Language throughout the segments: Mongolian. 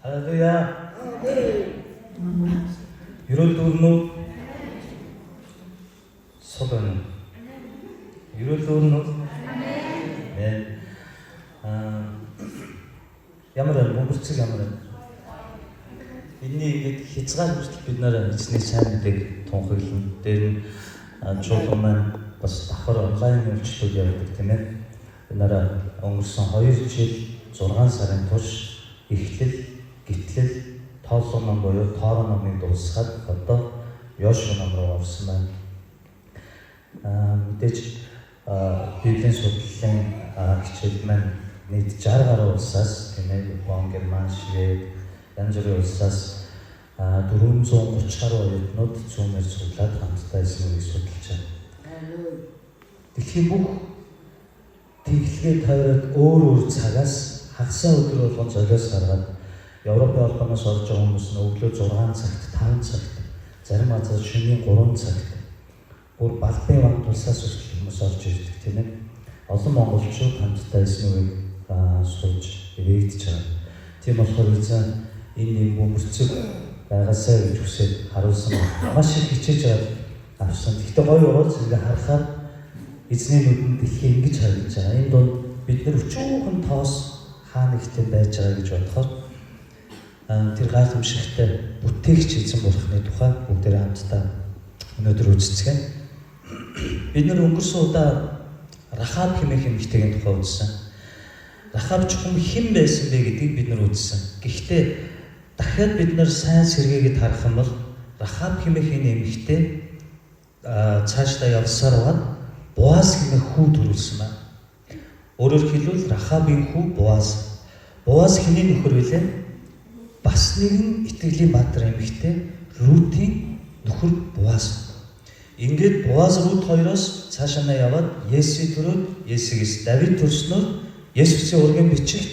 Халелуя. Ерөөл дүүрэн үү? Сул байна уу? Ерөөл дүүрэн үү? Амен. Ямар байна? Бөмбөрцөг ямар байна? Энэний ингээд хязгаар хүртэл бид нараа эзний сайн мэдээг тунхаглана. Дээр нь чуулган маань бас давхар онлайн үйлчлүүд явдаг, тийм ээ. Бид нараа өнгөрсөн 2 жил 6 сарын турш эхлэл, гитлэл, тооллого ном буюу Торо номыг дуусгаад одоо Йошуа ном руу орсон байна. Мэдээж Библийн судлалын хичээл маань нийт 60 гаруй улсаас, тийм ээ, Япон, Герман, Швед, янз бүрийн улсаас 430 гаруй оюутнууд Zoom-ээр цуглаад хамтдаа эзнийг судалж байна. Дэлхийн бүх тэнхлэгээ тойроод өөр өөр цагаас хагасаа өдөр болгон золиос гаргаад Европын холбооноос орж байгаа хүмүүс нь өглөө 6 цагт, 5 цагт, зарим газар шөнийн 3 цагт, бүр Балбын ван тулсаас хүртэл хүмүүс орж ирдэг, тийм ээ. Олон монголчууд хамтдаа эзнийг сууж ивээгдэж байгаа. Тийм болохоор эзэн энэ нэг бөмбөрцөг байгаасай гэж хүсээд харуулсан. Маш их хичээж авсан. Гэхдээ гоё уурал ингээ харахаар эзний нүдэнд дэлхий ингэж харагдаж байгаа. Энэ дунд бид нар өчүүхэн тоос хаа нэгтээ байж байгаа гэж бодохоор тэр гайхамшигтай бүтээгч эзэн бурхны тухай бүгдээрээ хамтдаа өнөөдөр үздэцгээе. Бид нар өнгөрсөн удаа Рахаб хэмээх эмэгтэйгийн тухай үзсэн. Рахаб чухам хэн байсан бэ гэдгийг бид нар үзсэн. Гэхдээ дахиад бид нар сайн сэргээгээд харах юм бол Рахаб хэмээх энэ эмэгтэй цаашдаа явсаар байгаад Боаз хэмээх хүү төрүүлсэн байна. Өөрөөр хэлбэл Рахабын хүү Боаз. Боаз хэний нөхөр билээ? Бас нэгэн итгэлийн баатар эмэгтэй Рутийн нөхөр Боаз. Ингээд Боаз, Рут хоёроос цаашаа яваад Есү төрөөд, Есүгээс Давид төрснөөр Есүсийн ургийн бичигт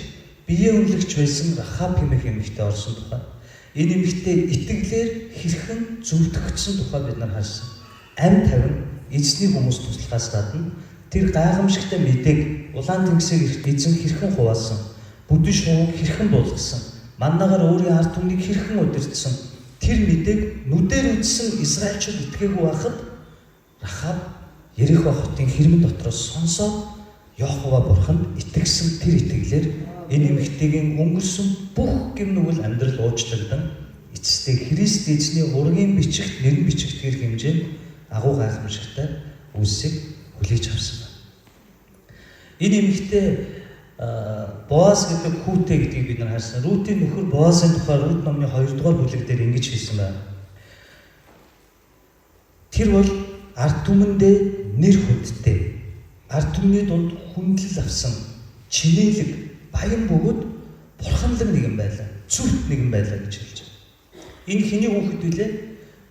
бие үнэлэгч байсан Рахаб хэмээх эмэгтэй орсон тухай. Энэ эмэгтэй итгэлээр хэрхэн зөвтгөгдсөн тухай бид нар харсан. Ам тавин эзний хүмүүс туслахаас гадна тэр гайхамшигтай мэдээг улаан тэнгисийг эзэн хэрхэн хуваасан, бүдэн шувууг хэрхэн буулгасан, маннагаар өөрийн ард түмнийг хэрхэн удирдсан тэр мэдээг нүдээр үзсэн Израильчууд итгээгүй байхад Рахаб Ерихо хотын хэрмэн дотроос сонсоод Йохова бурханд итгэсэн тэр итгэлээр энэ эмэгтэйгийн өнгөрсөн бүх гэм нүгэл амьдрал уучлагдан эцэстээ Христ эзний ургийн бичигт нэр нь бичигдэхэр хэмжээнд агуу гайхамшигтай үйлсийг хүлээж авсан байна. Энэ эмэгтэй Боаз гэдэг хүүтэй гэдгийг бид нар харсан. Рутийн нөхөр Боазын тухай Рут номны 2 дугаар бүлэг дээр ингэж хэлсэн байна. Тэр бол ард түмэндээ нэр хүндтэй, ард түмний дунд хүндлэл авсан чинээлэг, баян бөгөөд бурханлаг нэгэн байлаа. Зүвт нэгэн байлаа гэж хэлж байна. Энэ хэний хүүхэд билээ?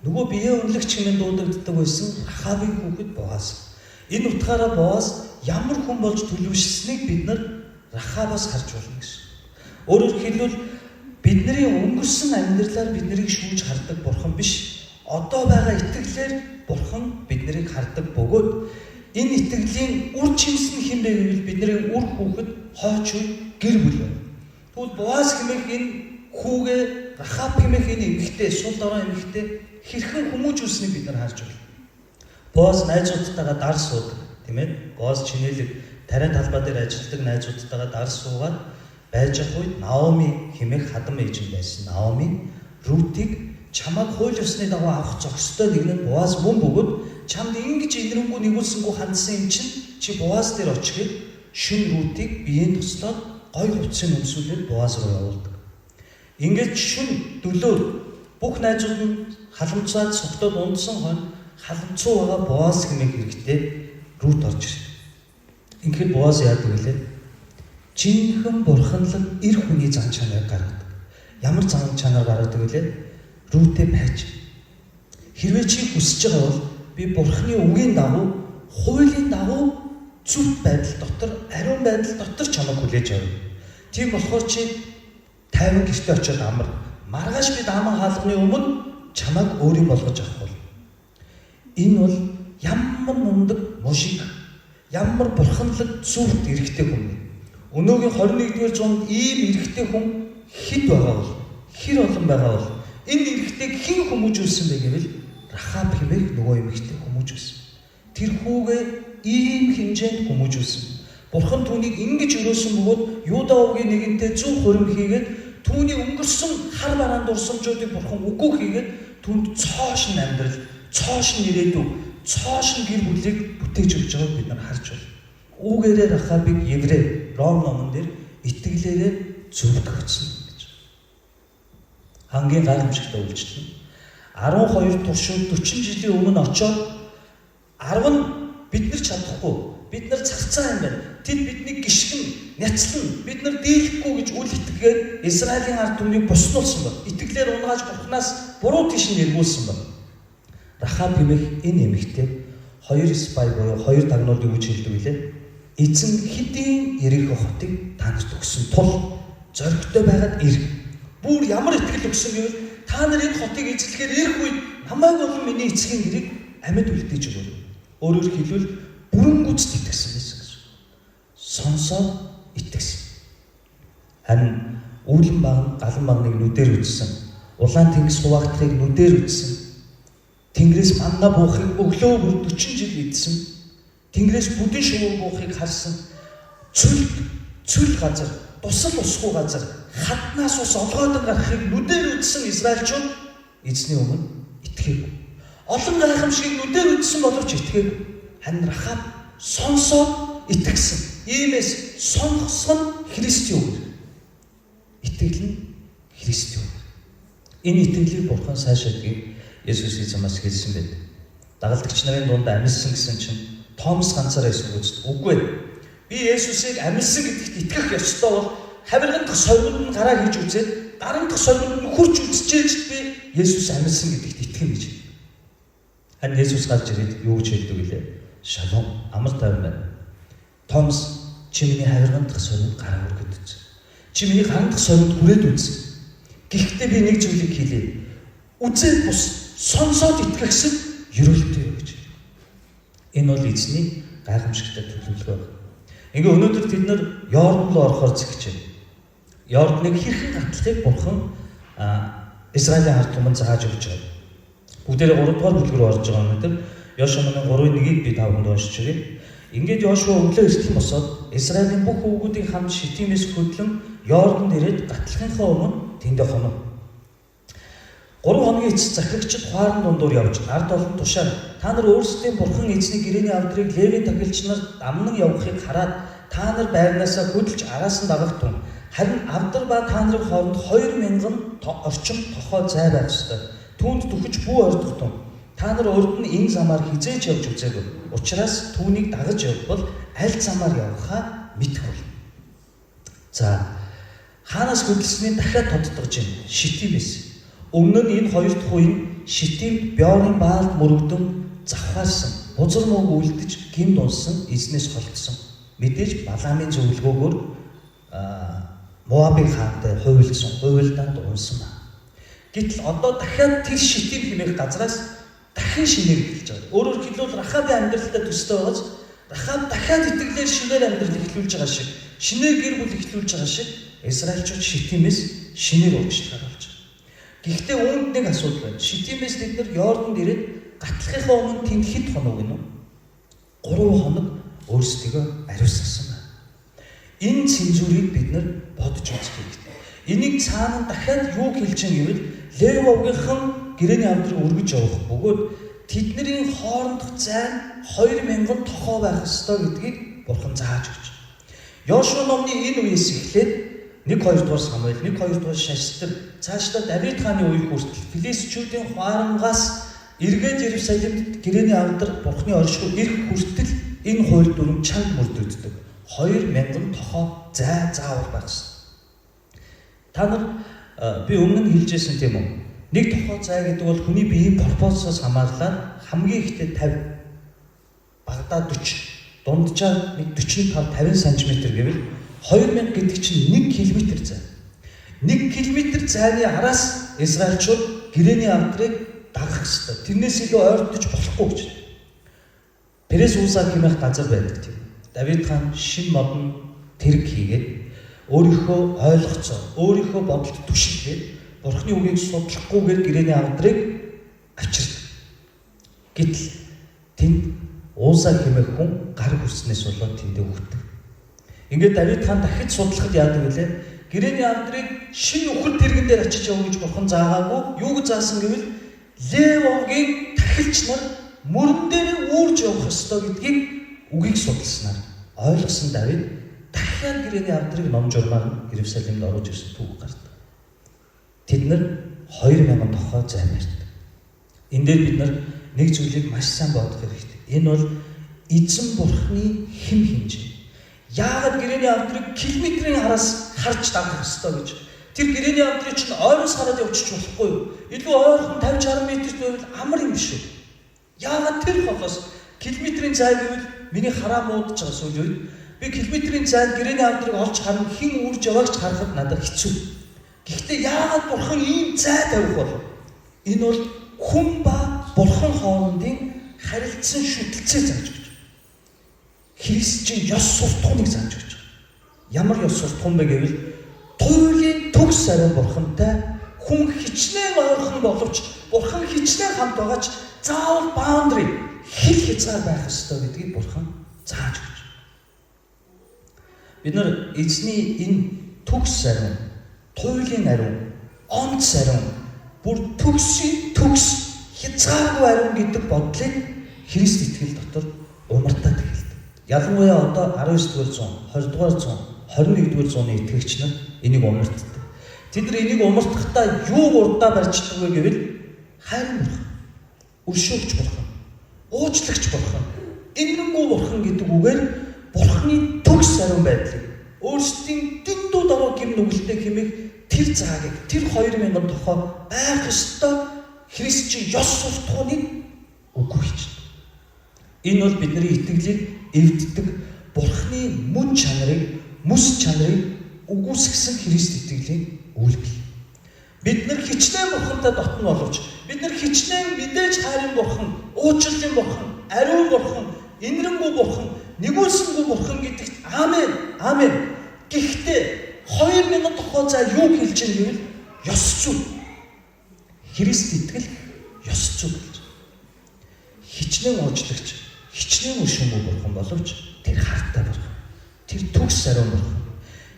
Нөгөө бие үнэлэгч хэмээн дуудагддаг байсан Рахабын хүүхэд Боаз. Энэ утгаараа Боаз ямар хүн болж төлөвшсөнийг бид нар Рахабаас харж болно гэсэн. Өөрөөр хэлбэл бидний өнгөрсөн амьдралаар биднийг шүүж хардаг бурхан биш. Одоо байгаа итгэлээр бурхан биднийг хардаг бөгөөд энэ итгэлийн үр жимс нь хэн бэ гэвэл бидний үр хүүхэд, хойч үе, гэр бүл байна. Тэгвэл Боаз хэмээх энэ хүүгээ Рахаб хэмээх энэ эмэгтэй, сул дорой эмэгтэй хэрхэн хүмүүжүүлсэнийг бид нар харж байна. Боаз найзуудтайгаа дар суудаг, тийм ээ. Боаз чинээлэг тариан талбай дээр ажилладаг найзуудтайгаа дар суугаад байж ах үед Наоми хэмээх хадам ээж нь байсан. Наоми Рутийг чамайг хууль ёсны дагуу авах зохистой нэг нь Боаз мөн бөгөөд чамд ингэж инэрэнгүй нэгүүлсэнгүй хандсан юм чинь чи Боаз дээр очиход шүн Рутийг биеийн туслаад гой хувцсыг өмсүүлээд Боаз руу явуулдаг. Ингээд шүн дөлөөр бүх найзууд нь халамцаад согтоод унтсан хойно халамцуу байгаа Боаз хэмээх хэрэгтэй Рут орж ирдэг. Ингээд Боаз яадаг вүлээ? Жинхэнэ бурханлаг эр хүний зан чанарыг гаргадаг. Ямар зан чанар гаргадаг вүлээ? Рүтээ байж. Хэрвээ чи хүсэж байгаа бол би бурхны үгийн дагуу, хуулийн дагуу зөв байдал дотор, ариун байдал дотор чамайг хүлээж авна. Тийм болохоор чи тайван гэртээ очиод амар. Маргааш би дааман хаалганы өмнө чамайг өөрийн болгож авах бол. Энэ бол ямар мундаг мужик, ямар бурханлаг зүвт эрэгтэй хүн бэ? Өнөөгийн 21-р зуунд ийм эрэгтэй хүн хэд байгаа бол? Хэр олон байгаа бол энэ эрэгтэйг хэн хүмүүжүүлсэн бэ гэвэл Рахаб хэмээх нөгөө эмэгтэй хүмүүжүүлсэн. Тэр хүүгээ ийм хэмжээнд хүмүүжүүлсэн. Бурхан түүнийг ингэж өрөөсөн бөгөөд Юда овгийн нэгэнтэй зөв хурим хийгээд түүний өнгөрсөн хар бараан дурсамжуудыг бурхан үгүй хийгээд түүнд цоошин амьдрал, цоошин ирээдүй, цоошин гэр бүлийг бүтээж өгч байгааг бид нар харж байна. Үүгээрээ Рахабыг Еврей Ром номон дээр итгэлээрээ зөвтгөгдсөн гэж. Хамгийн гайхамшигтай үйлчлэл нь 12 туршид 40 жилийн өмнө очоод 10 нь бид нар чадахгүй, бид нар царцаа юм байна. Тэд биднийг гიშгэн, няцлан, бид нар дийлэхгүй гэж үл итгээд Израилийн ард түмнийг боснуулсан баг. Итгэлээр унгааж Бурханаас буруу тийш нь эргүүлсэн баг. Рахаб хэмээх энэ эмэгтэй 2 спай буюу 2 дагнууд юу гэж хэлдэг вүлээ? Эзэн хэдийн Ерихо хотыг та нарт өгсөн тул зоригтой байгаад ир. Бүр ямар итгэл өгсөн гэвэл та нар энэ хотыг эзлэхээр ирэх үед намайг болон миний эцгийн гэрийг амьд үлдээж өгөөрэй. Өөрөөр хэлбэл бүрэн гүйцэд итгэсэн байсан гэж. Сонсоод итгэсэн. Харин үүлэн баг, галан багныг нүдээр үзсэн. Улаан тэнгис хуваагдахыг нүдээр үзсэн. Тэнгэрээс манна буухыг өглөө бүр 40 жил идсэн. Тэнгэрээс бүдэн шувуу буухыг харсан. Цөл газар, тусал усгүй газар, хаднаас ус олгойдон гарахыг нүдээр үзсэн израильчууд эзний өмнө итгээгүй. Олон гайхамшигыг нүдээр үзсэн боловч итгээгүй. Харин Рахаб сонсоод итгэсэн. Иймээс сонсох нь Христийн үг. Итгэл нь Христийн үг. Энэ итгэлийг Бурхан сайшаадгийг Есүсийн замаас хэлсэн байд. Дагалдагч нарын дунд амилсан гэсэн чинь Томас ганцаараа эсэргүүцдэг. Үгүй ээ. Би Есүсийг амилсан гэдэгт итгэх ёстой бол хавирган дахь соргонд нь гараа хийж үзээд гаран дахь соргонд нь хурж үзчихээж би Есүс амилсан гэдэгт итгэнэ гэж. Харин Есүс гарч ирээд юу гэж хэлдэг вүлээ? Шалом, амар тайван байна. Томас, чи миний хавирган дахь соргонд гараа өргөд үз. Чи миний гаран дахь соргонд хүрээд үз. Гэхдээ би нэг зүйлийг хэлье. Үзээд бус сонсоод итгэхсэд ерөөлтэй гэж. Энэ бол эзний гайхамшигтай төлөвлөгөө байна. Ингээ өнөөдөр тэд нар Йордан руу орохоор зэгч байна. Йорданыг хэрхэн гатлахыг Бурхан Израилийн ард түмэнд зааж өгч байгаа. Бүгдээрээ 3 дугаар бүлэг рүү орж байгаа өнөөдөр Йошуа номын 3:1-ийг би та бүхэнд уншиж өгье. Ингээд Йошуа өглөө эртхэн босоод Израилийн бүх өвгүүдийн хамт Шитимээс хөдлөн Йорданд ирээд гатлахынхаа өмнө тэндээ хонов. 3 хоногийн эцэс захирагчид хуаран дундуур явж ард олон тушаар та нар өөрсдийн бурхан эзний гэрээний авдрыг Левийн тахилч нар дамнан явахыг хараад та нар байрнаасаа хөдөлж араас нь дагах тун. Харин авдар ба та нарын хооронд 2000 орчим тохой зай байх ёстой. Түүнд түхэж бүү ойртох тун. Та нар урд нь энэ замаар хизээж явж үзээгүй. Учираас түүнийг дагаж явбал аль замаар явахаа мэдэх болно. За, хаанаас хөдөлсөний дахиад тодтогч юм. Шитимээс. Өмнө нь энэ хоёр дахь үе нь Шитимд Беорын Баалд мөрөгдөн завхаарсан, бузар мууг үлдэж гимд унсан, эзнээс холдсон. Мэдээж Балаамын зөвлөгөөгөөр Моабын хаантай хувилдсан, хувилдаанд унсан ба. Гэтэл одоо дахиад тэр Шитим хэмээх газраас дахин шинээр эхэлж байгаа. Өөрөөр хэлбэл Рахабын амьдралтай төстэй байгаас Рахаб дахиад итгэлээр шинээр амьдрал эхлүүлж байгаа шиг, шинээр гэр бүл эхлүүлж байгаа шиг Израильчууд Шитимээс шинээр урагшлахаар болж байгаа. Гэхдээ үүнд нэг асуудал байна. Шитимээс тэд нар Йорданд ирээд гатлахынхаа өмнө тэнд хэд хоног гэнэ? 3 хоног өөрсдийгөө ариусгасан байна. Энэ цензурыг бид нар бодож үзэх хэрэгтэй. Энийг цаана дахиад юу хэлж байгаа гэвэл Лев овгийнхан гэрээний авдрыг өргөж явах бөгөөд тэдний хоорондох зай нь 2000 тохоо байх ёстой гэдгийг Бурхан зааж өгч. Йошуа номны энэ үеэс эхлээд 1 2 дугаар Самуэль, 1 2 дугаар Шастр, цаашдаа Давид хааны үе хүртэл филистичүүдийн хуарангаас эргээд Иерусалимд гэрээний авдар Бурханы оршихуй ирэх хүртэл энэ хууль дүрэм чанга мөрдөгддөг. 2000 тохоо зай заавал байх ёстой. Та нар би өмнө нь хэлжсэн тийм үү? Нэг тохоо зай гэдэг бол хүний биеийн пропорцоос хамаарлаад хамгийн ихдээ 50, багадаа 40, дунджаар нэг 45 50 см гэвэл 2000 гэдэг чинь 1 км зай. 1 км зайны араас израильчууд гэрээний авдрыг дагах ёстой. Тэрнээс илүү ойртож болохгүй гэж. Перес Уза хэмээх газар байдаг тийм. Давид хаан шин модон тэрэг хийгээд өөрийнхөө ойлгоцоо, өөрийнхөө бодолд түшиглээд Бурхны үгийг судлахгүйгээр гэрээний авдрыг авчирдаг. Гэтэл тэнд Ууза хэмээх хүн гар хүрснээс болоод тэндээ үхдэг. Ингээд Давид хаан дахиж судлахад яадаг вүлээ? Гэрээний авдрыг шинэ үхэл тэрэгэн дээр очиж яв гэж бурхан заагаагүй. Юу гэж заасан гэвэл Лев овгийн тахилч нар мөрөн дээр үүрж явах ёстой гэдгийг үгийг судалснаар ойлгосон Давид дахиад гэрээний авдрыг ном журмаар Иерусалимд оруулж ирсэн түүх гардаг. Тэд нар 2000 тохоо зай барьдаг. Энэ дээр бид нар нэг зүйлийг маш сайн бодох хэрэгтэй. Энэ бол эзэн бурхны хэм хэмжээ. Яагаад гэрээний авдрыг километрийн хараас харж дагах ёстой гэж. Тэр гэрээний авдрыг чинь ойроос хараад явчих болохгүй юу? Илүү ойрхон 50 60 метрт байвал амар юм биш үү? Яагаад тэр холоос километрийн зай гэвэл миний хараа муудаж байгаа сүүлийн үед би километрийн зайд гэрээний авдрыг олж харна, хэн үрж яваагч харахад надад хэцүү. Гэхдээ яагаад бурхан ийм зай тавих бол? Энэ бол хүн ба бурхан хоорондын харилцан шүтэлцээ зааж өгч. Христчийн ёс суртахууныг зааж өгч байгаа. Ямар ёс суртахуун бэ гэвэл туйлын төгс ариун бурхантай хүн хичнээн ойрхон боловч бурхан хичнээн хамт байгаач заавал boundary хил хязгаар байх ёстой гэдгийг бурхан зааж өгч. Бид нар эзний энэ төгс ариун, туйлын ариун, онц ариун, бүр төгсийн төгс хязгааргүй ариун гэдэг бодлыг Христ итгэл дотор умартаад эхэлдэг. Ялангуяа одоо 19 дугаар зуун, 20 дугаар зуун, 21 дугаар зууны итгэгч нар энийг умартдаг. Тэд нар энийг умартахдаа юуг урдаа барьждаг вэ гэвэл хайрын бурхан, өршөөгч бурхан, уучлагч бурхан, энэрэнгүй бурхан гэдэг үгээр бурханы төгс ариун байдлыг өөрсдийн дэндүү даваа гим нүгэлтэй хэмээх тэр заагийг тэр 2000 тохоо байх ёстой Христчийн ёс суртахууныг үгүй хийчихдэг. Энэ бол бидний итгэлийг эвддэг бурхны мөн чанарыг, мэс чанарыг үгүйсгэсэн Христ итгэлийн үйлдэл. Бид нар хичнээн бурхантай дотно боловч бид нар хичнээн мэдээж хайрын бурхан, уучлалын бурхан, ариун бурхан, энэрэнгүй бурхан, нэгүүлсэнгүй бурхан гэдэгт аамен, аамен. Гэхдээ 2000 тохоо зай юу хэлж байгаа гэвэл ёс зүй. Христ итгэл ёс зүй гэж. Хичнээн уучлагч, хичнээн өршөөнгүй бурхан боловч тэр хартай бурхан. Тэр төгс ариун бурхан.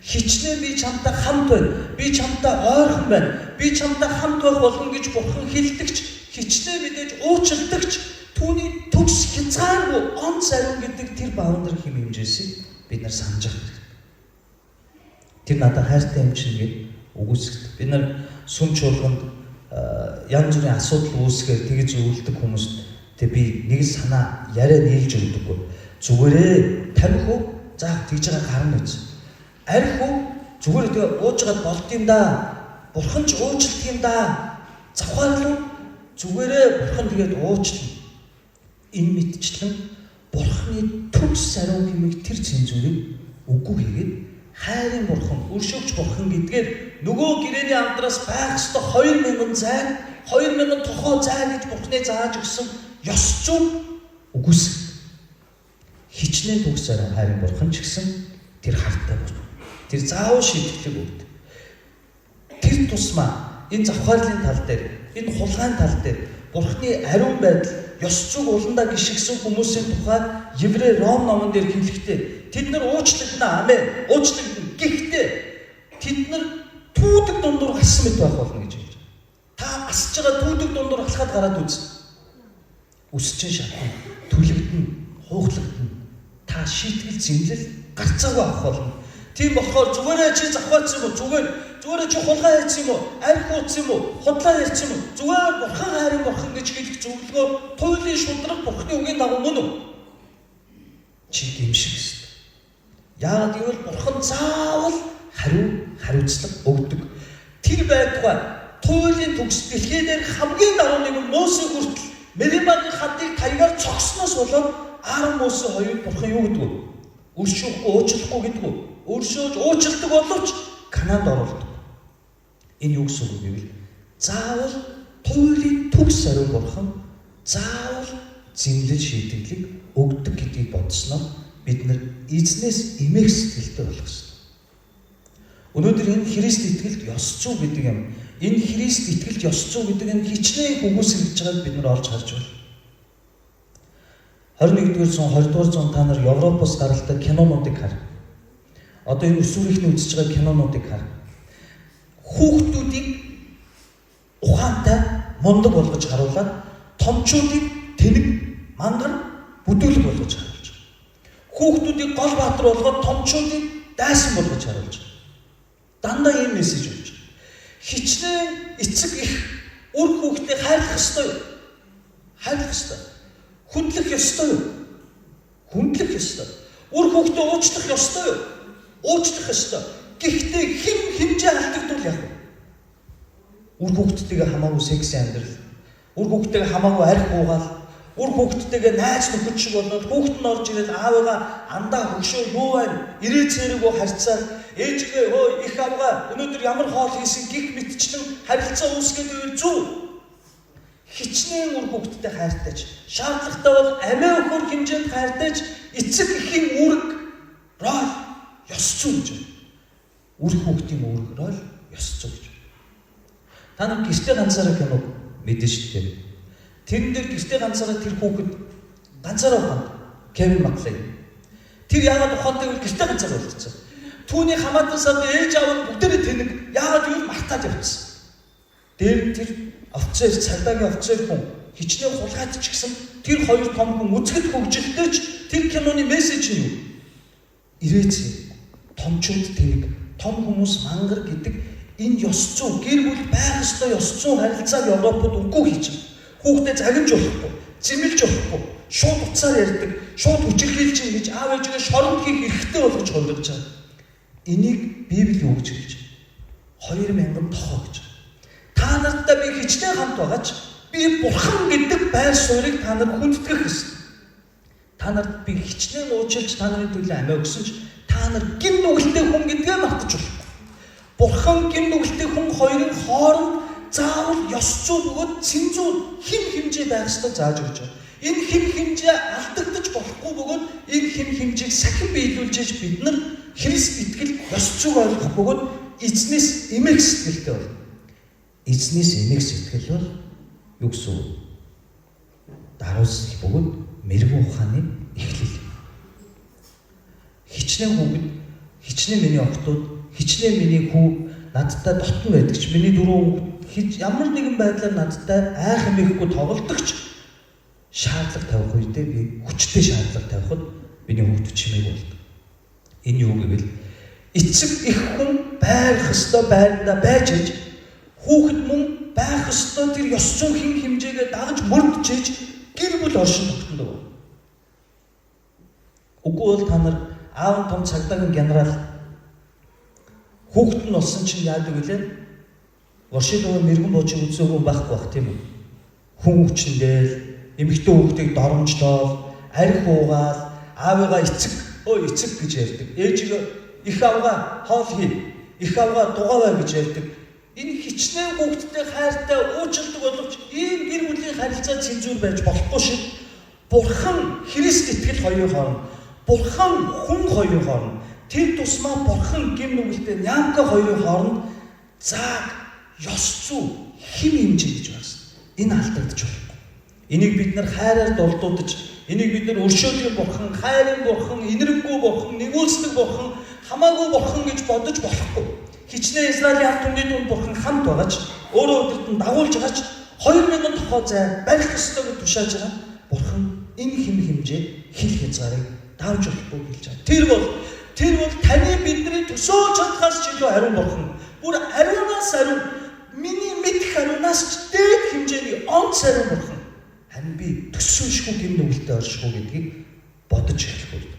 Хичнээн би чамтай хамт байна. Би чамтай ойрхон байна. Би чамтай хамт байх болно гэж бурхан хэлдэгч, хичнээн мэдээж уучладагч түүний төгс хязгааргүй онц ариун гэдэг тэр boundary хэм хэмжээсийг бид нар санаж авах хэрэгтэй. Тэр надад хайртай юм чинь гэж үгүйсгдэг. Бид нар сүм чуулганд янз бүрийн асуудал үүсгэхээр тэгж зөвлөдөг хүмүүст тэг би нэг санаа яриа нийлж өгдөггүй. Зүгээрээ тамхи уу? За тэгж байгаа гарна үз. Арх уу? Зүгээр тэгээ ууж байгаад болд юм да. Бурхан ч уучладаг юм да. Завхаар л зүгээрээ бурхан тэгээд уучлана. Энэ мэтчлэн бурханы төгс ариун хэмээх тэр цензурыг үгүй хийгээд хайрын бурхан, өршөөгч бурхан гэдгээр нөгөө гэрээний амдраас байх ёстой 2000 зай, 2000 тохоо зай гэж бурхны зааж өгсөн ёс зүйн үгүйсэг. Хичнээн төгс ариун хайрын бурхан ч гэсэн тэр хартай бурхан. Тэр заавал шийтгэлийг өгдөг. Тэр тусмаа энэ завхаарлын тал дээр, энэ хулгайн тал дээр бурхны ариун байдал, ёс зүйг уландаа гიშгсэн хүмүүсийн тухай Еврей Ром номон дээр хэлэхдээ тэд нар уучлагдана, амен, уучлагдана. Гэхдээ тэд нар түүдэг дундуур гарсан мэт байх болно гэж хэлж байгаа. Та асж байгаа түүдэг дундуур алхаад гараад үз. Үс чинь шатна, түлэгдэнэ, хуухлагдана. Та шийтгэл зэмлэл гарцаагүй авах болно. Тийм болохоор зүгээрээ чи завхаарсан юм уу? Зүгээр чи хулгай хийсэн юм уу? Арх ууцсан юм уу? Худлаа ярьсан юм уу? Зүгээр бурхан хайрын бурхан гэж хэлэх зөвлөгөө туйлын шударга бурханы үгийн дагуу мөн үү? Чи гэмших ёстой. Яагаад гэвэл бурхан заавал хариуцлага өгдөг. Тэр байтугай туйлын төгс дэлхий дээр хамгийн даруй нэгэн Мөсийн хүртэл Меримагийн хадыг таягаар цогсноос болоод Аарон Мөсийн хоёрыг бурхан юу гэдэг вэ? Өршөөхгүй, уучлахгүй гэдэг үү? Өршөөж уучладаг боловч Канаанд оруулдаг. Энэ юу гэсэн үг вэ гэвэл заавал туйлын төгс ариун бурхан заавал зэмлэл шийтгэлийг өгдөг гэдгийг бодсноор бид нар эзнээс эмээх сэтгэлтэй болох ёстой. Өнөөдөр энэ Христ итгэлд ёс зүй гэдэг юм. Энэ Христ итгэлд ёс зүй гэдэг нь хичнээн үгүйсгэж байгааг бид нар олж харж байна. 21-р зуун, 20-р зуун та нар Европоос гаралтай кинонуудыг хар. Одоо энэ өсвөрийнхний үзэж байгаа кинонуудыг хар. Хүүхдүүдийг ухаантай, мундаг болгож харуулад томчуудыг тэнэг, мангар, бүдүүлэг болгож харуулж байгаа. Хүүхдүүдийг гол баатар болгоод томчуудыг дайсан болгож харуулж байгаа. Дандаа ийм мессеж өгч байгаа. Хичнээн эцэг их үр хүүхдээ хайрлах ёстой юу? Хайрлах ёстой. Хүндлэх ёстой юу? Хүндлэх ёстой. Үр хүүхдээ уучлах ёстой юу? Уучлах ёстой. Гэхдээ хэм хэмжээ алдагдвал яах вэ? Үр хүүхдтэйгээ хамаагүй секси амьдрал, үр хүүхдтэйгээ хамаагүй арх уугаал, үр хүүхдтэйгээ найз нөхөд шиг болоод хүүхд нь орж ирээд аавыгаа андаа хөгшөө юу байна? Ирээ цэрэгөө харьцаа ээжгээ хөө их авгаа өнөөдөр ямар хоол хийсэн гих мэтчлэн харилцаа үүсгээд байвал зүв. Хичнээн үр хүүхдтэй хайртай ч шаардлагатай бол амиа өгөхөр хэмжээнд хайртай ч эцэг эхийн үүрэг роль ёс зүй гэж байна. Үр хүүхдийн үүрэг роль ёс зүй гэж байна. Та нар гэртээ ганцаараа кино мэдэн шүү дээ. Тэрэн дээр гэртээ ганцаараа тэр хүүхэд ганцаараа ухаанд Кевин Маклейн. Тэр яагаад ухаантай вэ? Гэртээ ганцаараа болчихсон. Түүний хамаатан санд ээж аав нь бүгдээрээ тэнэг яагаад юу мартаад явчихсан. Дээр тэр офицер, цагдаагийн офицер хүн хичнээн хулгайд ч гэсэн тэр хоёр том хүн үзэхэд хөгжилтэй ч тэр киноны мессеж нь юу? Ирээц томчууд тэнэг, том хүмүүс мангар гэдэг энэ ёс зүй, гэр бүл байх ёстой ёс зүйн харилцааг Европод үгүй хийж байгаа. Хүүхдээ загинж болохгүй, зэмлэж болохгүй, шууд утсаар ярьдаг, шууд хүчирхийлж чинь гэж аав ээжигээ шоронд хийх эрхтэй болгож хувиргаж байгаа. Энийг Библи юу гэж хэлж байна? 2000 тохоо гэж. Та нартай би хичнээн хамт байгаа ч би бурхан гэдэг байр суурийг та нар хүндэтгэх ёстой. Та нарт би хичнээн уучлж та нарын төлөө амиа өгсөн ч та нар гин нүгэлтэй хүн гэдгээ мартаж болохгүй. Бурхан гин нүгэлтэй хүн хоёрын хооронд заавал ёс зүй бөгөөд цензуур хэм хэмжээ байх ёстой зааж өгч байгаа. Энэ хэм хэмжээ алдагдаж болохгүй бөгөөд энэ хэм хэмжээг сахин биелүүлж бид нар Христ итгэл ёс зүйг ойлгох бөгөөд эзнээс эмээх сэтгэлтэй болно. Эзнээс эмээх сэтгэл бол юу гэсэн үг? Даруйсах бөгөөд мэрэгэн ухааны эхлэл. Хичнээн хүүхэд, хичнээн миний охтууд, хичнээн миний хүү надтай дотн байдаг ч миний дөрөв хүүхэд ямар нэгэн байдлаар надтай айх эмээхгүй тоглодог ч шаардлага тавих үедээ би хүчтэй шаардлага тавихад миний хүүхдүүд чимээг болдог. Энэ юу гэвэл эцэг их хүн байх ёстой байрандаа байж аж хүүхэд мөн байх ёстой тэр ёс зүйн хэм хэмжээгээ дагаж мөрдөж иж гэр бүл оршин тогтнодог. Үгүй бол та нар аав нь том цагдаагийн генерал хүүхэд нь болсон чинь яадаг вүлээ? Воршиловын мэрэгэн буучийг үзээгүй байхгүй бах тийм үү? Хүн хүчнээл, эмэгтэй хүүхдийг доромжлол, арх уугаал, аавыгаа эцэг, өө эцэг гэж ярьдаг. Ээжигээ их авгаа хоол хий, их авгаа дугаавай гэж ярьдаг. Энэ хичнээн хүүхдтэй хайртай уучладаг боловч ийм гэр бүлийн харилцаа цензуур байж болохгүй шиг Бурхан Христ итгэл хоёрын хооронд, Бурхан хүн хоёрын хооронд, тэр тусмаа Бурхан гим нүгэлтэй нямка хоёрын хооронд зааг ёс зүй хэм хэмжээ гэж байна. Энэ алдагдаж болохгүй. Энийг бид нар хайраар дулдуудаж, энийг бид нар өршөөлийн бурхан, хайрын бурхан, инэрэнгүй бурхан, нэгүүлсдэг бурхан, хамаагүй бурхан гэж бодож болохгүй. Хичнээн Израилийн ард түмний дунд бурхан хамт байгаа ч өөрөө өдөртөн дагуулж байгаа ч 2000 тохоо зай барих ёстой гэж тушааж байгаа. Бурхан энэ хэм хэмжээ хил хязгаарыг давж болохгүй хэлж байгаа. Тэр бол таны бидний төсөөлж чадхаас ч илүү ариун бурхан. Бүр ариунаас ариун, миний мэдэх ариунаас ч дээд хэмжээний онц ариун бурхан. Харин би төсөөлшгүй гим нүгэлтэй оршихгүй гэдгийг бодож эхлэх үед,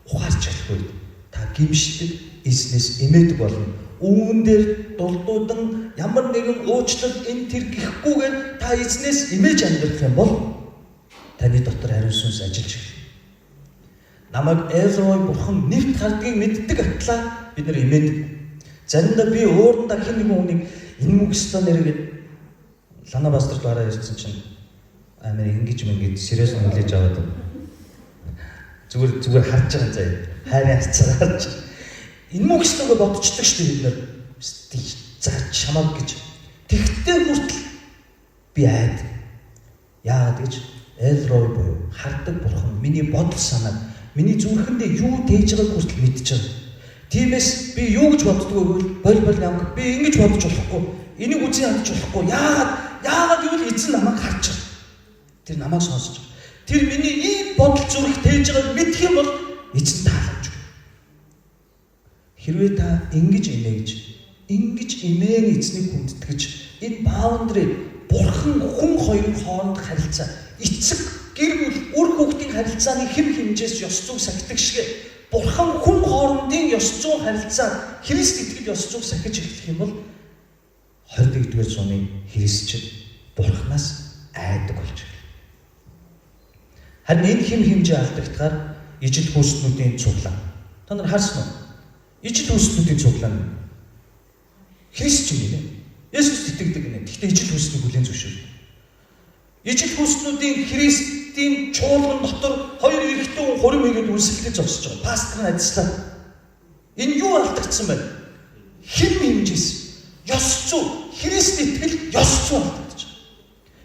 ухаарч эхлэх үед та гимшдэг, эзнээс эмээдэг болно. Үүн дээр дулдуудан ямар нэгэн уучлал энэ тэр гэхгүйгээр та эзнээс эмээж амьдрах юм бол таны дотор ариун сүнс ажиллаж эхэлнэ. Намайг Элрой бурхан нэгт хардгийг мэддэг атлаа бид нар эмээдэг. Заримдаа би уурандаа хэн нэгэн хүнийг энэ мөг өстө нэргээд Лана пастор гараа ирсэн чинь амар ингэж мэнгэж сериус хүлээж аваад зүгээр харж байгаа заяа. Хайрын хацаар харж. Энэ мөг өстөгөө бодчихдаг шүү дээ бид нар. За чамаг гэж. Тэгтээ хүртэл би айд. Яагаад гэж Элрой буюу хардаг бурхан миний бодол санааг, миний зүрхэндээ юу тээж байгааг хүртэл мэдж байгаа. Тиймээс би юу гэж боддгоо гэвэл боль боль нямг би ингэж бодож болохгүй. Энийг үзэн ядаж болохгүй. Яагаад гэвэл эзэн намайг харж байгаа. Тэр намайг сонсож байгаа. Тэр миний ийм бодол зүрх тээж байгааг мэдэх юм бол эзэн тааламж өгнө. Хэрвээ та ингэж имээгж, ингэж имээн эзнийг хүндэтгэж, энэ boundary бурхан хүн хоёрын хооронд харилцаа, эцэг гэр бүл үр хүүхдийн харилцааны хэм хэмжээс ёс зүйг сахидаг шиг бурхан хүн хоорондын ёс зүйн харилцаа, Христ итгэл ёс зүйг сахиж эхлэх юм бол 21-р зууны христчид бурханаас айдаг болж эхэлнэ. Харин энэ хэм хэмжээ алдагдахаар ижил хүүснүүдийн цуглаан. Та нар харсан уу? Ижил хүүснүүдийн цуглаан. Христ юм нэ. Есүст итгэдэг гинэ. Гэхдээ ижил хүүснийг хүлээн зөвшөөрдөг. Ижил хүүснүүдийн Христийн чуулган дотор хоёр эрэгтэй хүн хурим хийгээд үнсэлдэж зогсож байгаа. Пастор нь ажиллаа. Энэ юу алдагдсан бэ? Хэм хэмжээс ёс зүй, Христ итгэл ёс зүй алдагдаж байгаа.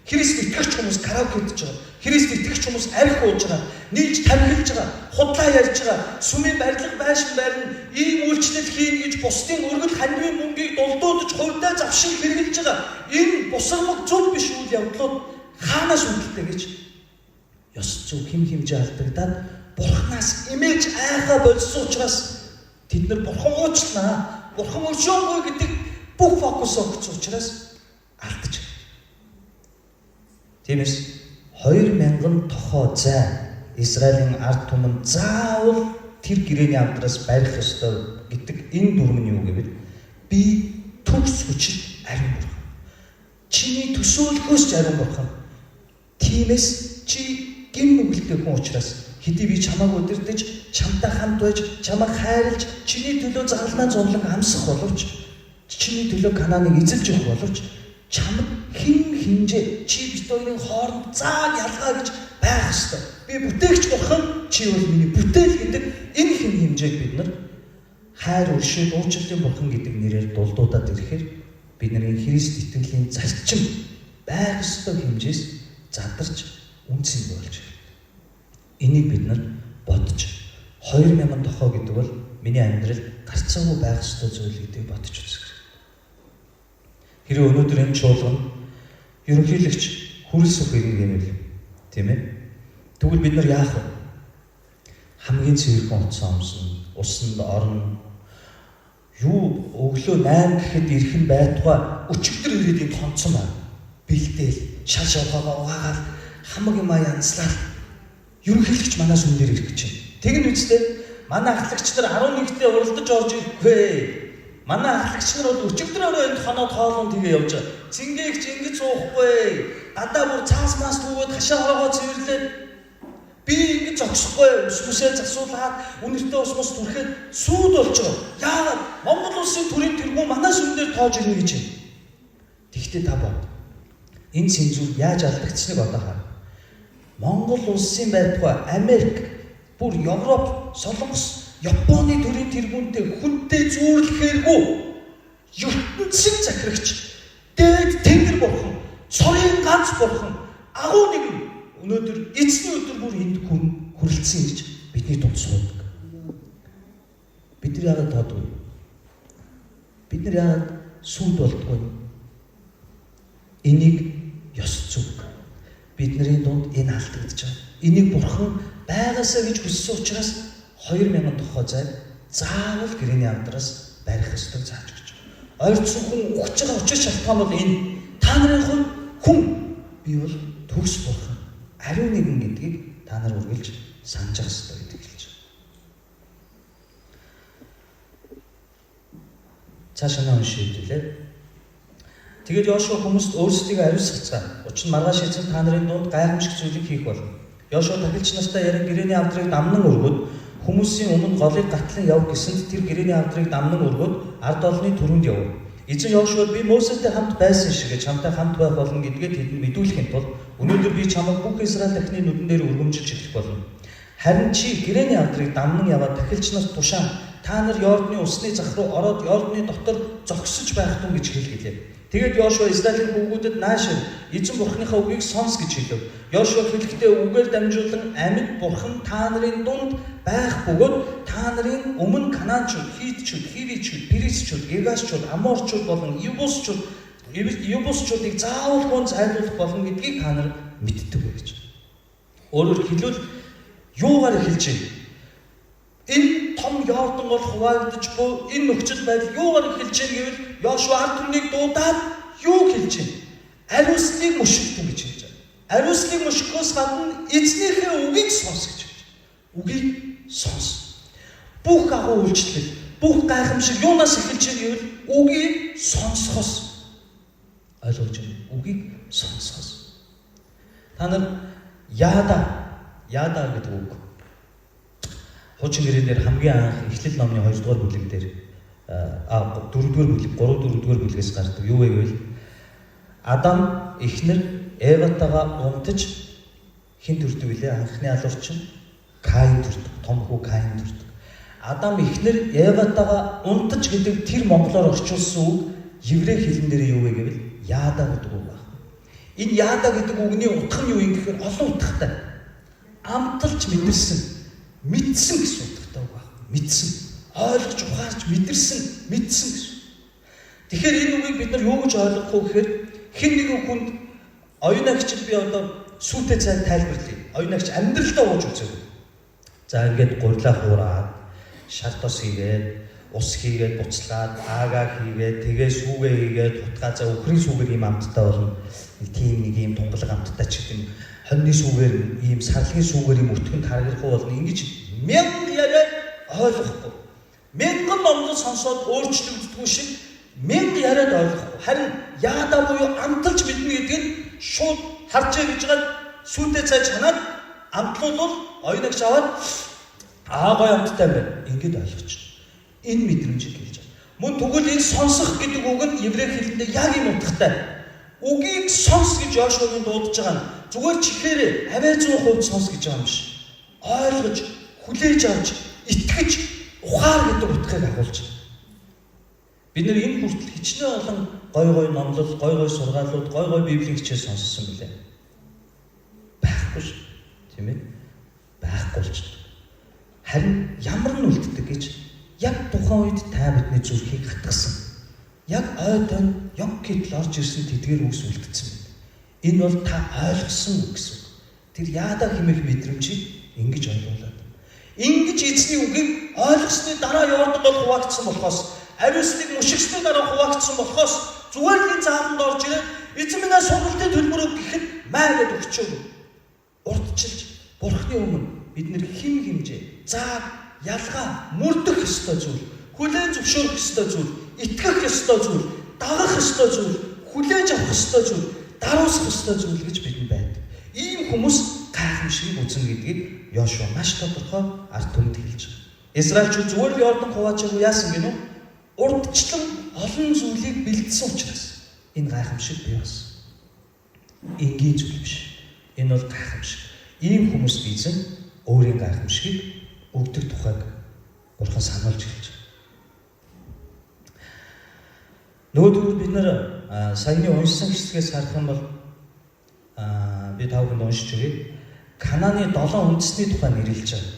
Христ итгэгч хүмүүс караоке идэж байгаа. Христ итгэгч хүмүүс арх ууж байгаа, нийлж тамхилж байгаа, худлаа ярьж байгаа, сүмийн барилга байшин барина, ийм үйлчлэл хийнэ гэж бусдын өргөл хандивын мөнгийг дулдуудаж хувьдаа завшин хэрэглэж байгаа. Энэ бусармаг зөв биш үйл явдлууд хаанаас үүдэлтэй гэж ёс зүй хэм хэмжээ алдагдаад бурхнаас имэж айхаа болсон учраас тэд нар бурхан уучлаа, бурхан өршөөнгүй гэдэг бүх фокус өгсөн учраас алдаж. Тиймээс 2000 тохоо зай Израилийн ард түмэн заавал тэр гэрээний амтраас барих ёстой гэдэг энэ дүрм нь юу гэвэл би төгс хүчит ариун бурхан. Чиний төсөөлөхөөс ч ариун бурхан. Тиймээс чи гим нүгэлтэй хүн учраас хэдий би чамайг удирдах, чамтай хамт байж, чамайг хайрлж, чиний төлөө загалмайн зовлон амсах боловч, чиний төлөө Канааныг эзэлж өгөх боловч чамд хэн хинжээ чи бит хоёрын хооронд зааг ялгаа гэж байх ёстой. Би бүтээгч бурхан, чи бол миний бүтээл гэдэг энэ хэн хэмжээг бид нар хайр өршөөл уучлалын бурхан гэдэг нэрээр дулдуудад ирэхээр бидний Христ итгэлийн зарчим байх ёстой хэмжээс задарч үнцэн болж ирнэ. Энийг бид нар бодож 2000 тохоо гэдэг бол миний амьдрал гарцаагүй байх ёстой зүйл гэдгийг бодож үзэх хэрэгтэй. Хэрвээ өнөөдөр энэ чуулган ерөнхийлөгч хүрэлсэх ирнэ гэмэл, тийм ээ? Тэгвэл бид нар яах вэ? Хамгийн цэвэрхэн утсан өмсөн, усанд орно. Юу өглөө 8 гэхэд ирэх нь байтугай өчигдөр ирээд энд хонцсон байна. Бэлдээл, шал шавхаагаа угаагаал, хамаг юмаа янзлаад ерөнхийлөгч манаас өмнө ирэх гэж байна. Тэг нь үстэй манай ахлагч нар 11-т уралдаж орж ирэхгүй. Манай ахлагч нар бол өчигдөр өрөө энд хоноод хоолун тэгээ явж байгаа. Цэнгээгч ингэж суухгүй. Гадаа бүр цаас мас түүгээд хашаа ороогоо цэвэрлээд би ингэж зогсохгүй. Ус мүсээ засуулаад үнэртэй ус мус түрхэд сүйд болж байгаа. Яагаад Монгол улсын төрийн тэргүүн манай сүмдэр тоож ирнэ гэж юм. Тэгвэл та бод. Энэ цензуур яаж алдагдсныг одоо хар. Монгол улсын байтугай Америк, бүр Европ, Солонгос, Японы төрийн тэргүүнтэй хүнтэй зүүрлэхээргүй ертөнцийн захирагч, дээд тэнгэр бурхан, цорын ганц бурхан, агуу нэгэн өнөөдөр эзний өдөр бүр энд хүрэлцэн ирж бидний дунд суудаг. Бид нар яагаад тоодгүй? Бид нар яагаад сүйд болдгоо? Энийг ёс зүйг бидний дунд энэ алдагдаж байгаа. Энийг бурхан байгаасаа гэж хүссэн учраас 2000 тохоо зайг заавал гэрээний амдраас барих ёстойг зааж өгч байгаа. Ойрцсон хүн үхэж байгаа учир шалтгаан бол энэ. Та нарын хувь хүн, би бол төгс бурхан, ариун нэгэн гэдгийг та нар үргэлж санаж явах ёстой гэдэг хэлж байгаа. Цаашаа нь уншиж хэлээ. Тэгээд Йошуа хүмүүст өөрсдийгөө ариусгацгаа. Учир нь маргааш эзэн та нарын дунд гайхамшиг зүйлийг хийх болно. Йошуа тахилч нартай ярин гэрээний амдрыг дамнан өргөд хүмүүсийн өмнө голыг гатлан яв гэсэнд тэр гэрээний амдрыг дамнан өргөд ард олны түрүүнд яв. Эзэн Йошуад би Мосестэй хамт байсан шиг чамтай хамт байх болно гэдгээ тэдэнд мэдүүлэхийн тулд өнөөдөр би чамайг бүх Израиль дахны нүдэн дээр өргөмжилж эхлэх болно. Харин чи гэрээний амдрыг дамнан яваад тахилч нарт тушаан Та нар Йордны усны зах руу ороод Йордны дотор зогсож байх тун гэж хэлгэлээ. Тэгээд Йошуа Израилийн хүүгүүдэд наашир эзэн бурхныхаа үгийг сонс гэж хэлв. Йошуа хэлэхдээ үгээр дамжуулан амьд бурхан та нарын дунд байх бөгөөд та нарын өмнө Канаанчууд, Хитчүүд, Хивичүүд, Перисчүүд, Гергашчууд, Аморчууд болон Ебусчуудыг заавалгүй зайлуулах болно гэдгийг та нар мэддэг вэ гэж. Өөрөөр хэлбэл юугаар эхэлж байна? Энэ том Йордан бол хуваагдаж буй энэ нөхцөл байдал юугаар эхэлж байна гэвэл Йошуа ард түмнийг дуудаад юу хэлж байна? Ариуслыг мөшгөх гэж хэлж байна. Ариуслыг мөшгөхөөс гадна эзнийхээ үгийг сонс гэж хэлж байна. Үгийг сонс. Бүх агуу үйлчлэл, бүх гайхамшиг юунаас эхэлж байна гэвэл үгийг сонсохоос. Ойлгож байна. Үгийг сонсохоос. Та нар яада гэдэг үг хуучин гэрээ дээр хамгийн анх Эхлэл номны 2 дугаар бүлэг дээр 4 дугаар бүлэг 3 4 дугаар бүлгээс гардаг. Юу вэ гэвэл Адам эхнэр Эватагаа унтаж хэн төрдөг билээ? Анхны алуурчин Каин төрдөг. Том хүү Каин төрдөг. Адам эхнэр Эватагаа унтаж гэдэг тэр монголоор орчуулсан үг еврей хэлэн дээр юу вэ гэвэл яада гэдэг үг байна. Энэ яада гэдэг үгний утга нь юу юм гэхээр олон утгатай. Амталж мэдэрсэн, мэдсэн гэсэн утгатай үг байна. Мэдсэн, ойлгож ухаарч мэдэрсэн, мэдсэн гэсэн. Тэгэхээр энэ үгийг бид нар юу гэж ойлгох вэ гэхээр хэн нэгэн хүнд оюунагчд би одоо сүйтэй цай тайлбарлая. Оюунагч амьдралдаа ууж үзээгүй. За ингээд гурилаа хуураад, шар тос хийгээд, ус хийгээд буцлаад, аага хийгээд, тэгээ сүүгээ хийгээд, хутгаа за үхрийн сүүгээр ийм амттай болно. Нэг тийм нэг ийм тунгалаг амттай ч гэдэг юм. Хоньны сүүгээр ийм сарлгийн сүүгээр ийм өтгөн таргахгүй болно. Ингэж мянга яриад ойлгохгүй. Мянган номлол сонсоод өөрчлөгддөггүй шиг мянга яриад ойлгохгүй. Харин яадаа буюу амталж мэднэ гэдэг нь шууд харж гэж байгаа сүйтэй цай чанаад амтлуул оюунагч аваад аа гой амттай байна. Ингээд ойлгочих. Энэ мэдрэмжийг хэлж байна. Мөн тэгвэл энэ сонсох гэдэг үг нь еврей хэлэндээ яг юм утгатай. Үгийг сонс гэж Йошуагийн дуудаж байгаа нь зүгээр чихээрээ авиа 100% сонс гэж байгаа юм биш. Ойлгож, хүлээж авч, итгэж, ухаар гэдэг утгыг агуулж байна. Бид нэр энэ хүртэл хичнээн олон гой гой номлол, гой гой сургаалууд, гой гой библийн хичээл сонссон билээ. Байхгүй шүү. Тийм ээ? Байхгүй болчихдог. Харин ямар нь үлддэг гэж яг тухайн үед та бидний зүрхийг хатгасан. Яг ой тойн ёг гэтэл орж ирсэн тэдгээр үгс үлдсэн байна. Энэ бол та ойлгосон үг гэсэн үг. Тэр яадаа хэмээх мэдрэмжийг ингэж ойлгуулад. Ингэж эзний үгийг ойлгосны дараа Йордан бол хуваагдсан болохоос, ариуслыг мөшгсөний дараа хуваагдсан болохоос зүгээр л энэ зааланд орж ирээд эзэн минь сургалтын төлбөр өг гэхэд маа гэд өгчөөгүй. Урдчилж Бурхны өмнө бид нэр хим химжээ, зааг, ялгаа, мөрдөх ёстой зүйл, хүлээн зөвшөөрөх ёстой зүйл, итгэх ёстой зүйл, дагах ёстой зүйл, хүлээж авах ёстой зүйл, даруусах ёстой зүйл гэж бидэнд байдаг. Ийм хүмүүс гайхамшигыг үзнэ гэдгийг Йошуа маш тодорхой ард түмэнд хэлж байгаа. Израильчууд зүгээр л Йордан хуваачаагүй яасан гинүү? Урдчлан олон зүйлийг бэлдсэн учраас энэ гайхамшиг бий болсон. Энгийн зүйл биш. Энэ бол гайхамшиг. Ийм хүмүүст эзэн өөрийн гайхамшигыг өгдөг тухайг Бурхан сануулж хэлж байгаа. Нөгөөдгөр бид нэр саяны уншсан хэсгээс харах юм бол би та бүхэнд уншиж өгье. Канааны 7 үндэсний тухай нэрлэж байгаа.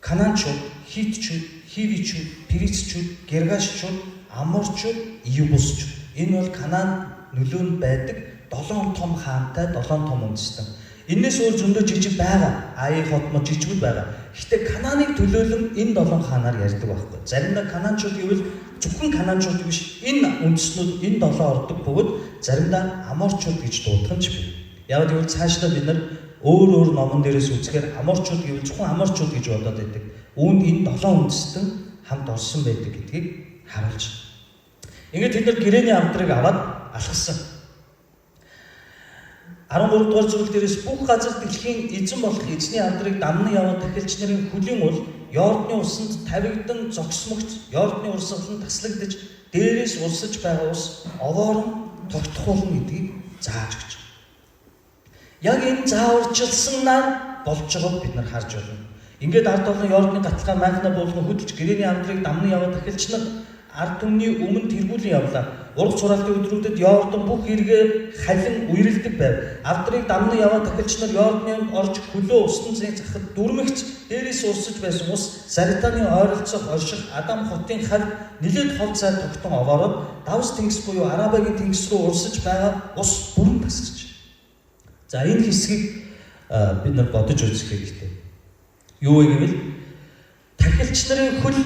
Канаанчууд, Хитчүүд, Хивичүүд, Перисчүүд, Гергашчууд, Аморчууд, Иебусчууд. Энэ бол Канаан нөлөөнд байдаг 7 том хаантай 7 том үндэстэн. Энээс өөр зөндөө жижиг байгаа. Аян хот мод жижигүүд байгаа. Гэхдээ Канааныг төлөөлөн энэ 7 хаанаар ярьдаг байхгүй. Заримдаа Канаанчууд гэвэл зөвхөн Канаанчууд биш, энэ үндэстнүүд энэ 7 ордог бөгөөд заримдаа Аморчууд гэж дуудах нь ч бий. Яг гэвэл цаашдаа бид нар өөр өөр номон дээрээс үзэхээр Аморчууд гэвэл зөвхөн Аморчууд гэж бодоод байдаг. Үүнд энэ 7 үндэстэн хамт орсон байдаг гэдгийг харуулж. Ингээд тэд нар гэрээний авдрыг аваад алхасан. 13 дугаар зүйл дээрээс бүх газар дэлхийн эзэн болох эзний авдрыг дамнан яваад тахилч нарын хөлийн ул Йордны усанд тавигдан зогсмогц Йордны урсгал нь таслагдаж дээрээс урсаж байгаа ус овоорон тогтох болно гэдгийг зааж өгч. Яг энэ зааварчилсанаар болж байгааг бид нар харж байна. Ингээд ард олон Йордны гаталгаа майхна буулган хөдөлж гэрээний авдрыг дамны яваа тахилч нар ард түмний өмнө тэргүүлэн явлаа. Ураг цураалтын өдрүүдэд Йордан бүх эргээ халин үерэлдэг байв. Авдрыг дамны яваа тахилч нар Йордны орж хөлөө усан зэний захад дүрмэгч дээрээс урсаж байсан ус Саританы ойролцоох орших Адам хотын хавьд нилээд хол цай тогтон овоороод давс тэнгис буюу Арабагийн тэнгис рүү урсаж байгаа ус бүрэн тасарч. За энэ хэсгийг бид нар бодож үзэх хэрэгтэй. Юу вэ гэвэл тахилч нарын хөл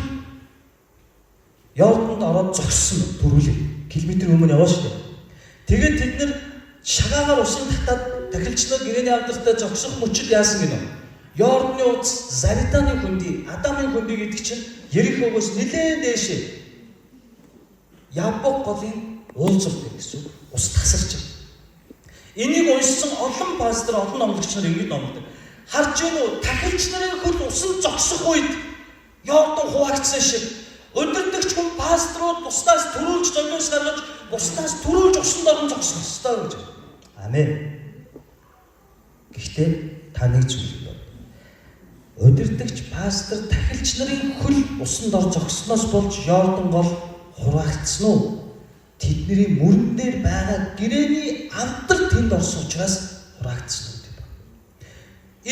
Йорданд ороод зогссон төрүүлээ. Километр өмнө яваа шүү дээ. Тэгээд тэд нар шагаагаар усан татаад тахилч нар гэрээний авдартай зогсох мөчөд яасан гинэ. Йордны ууц Заританы хөндөй, Адамын хөндөй гэдэг чинь Ерихогоос нэлээд дээшээ Ябок голын уулзалт гэсэн үг. Ус тасарч байгаа. Энийг уншсан олон пастор, олон номлогч нар ингэж номлодог. Харж гин үү, тахилч нарын хөл усан зогсох үед Йордан хуваагдсан шиг удирдагч хүн пасторууд бусдаас төрүүлж золиос гаргаж бусдаас төрүүлж усанд орон зогсох ёстой гэж. Амен. Гэхдээ та нэг зүйл бод. Удирдагч пастор тахилч нарын хөл усанд ор зогсноос болж Йордан гол хураагдсан уу? Тэдний мөрөн дээр байгаа гэрээний авдар тэнд орсон учраас хураагдсан уу гэдэг.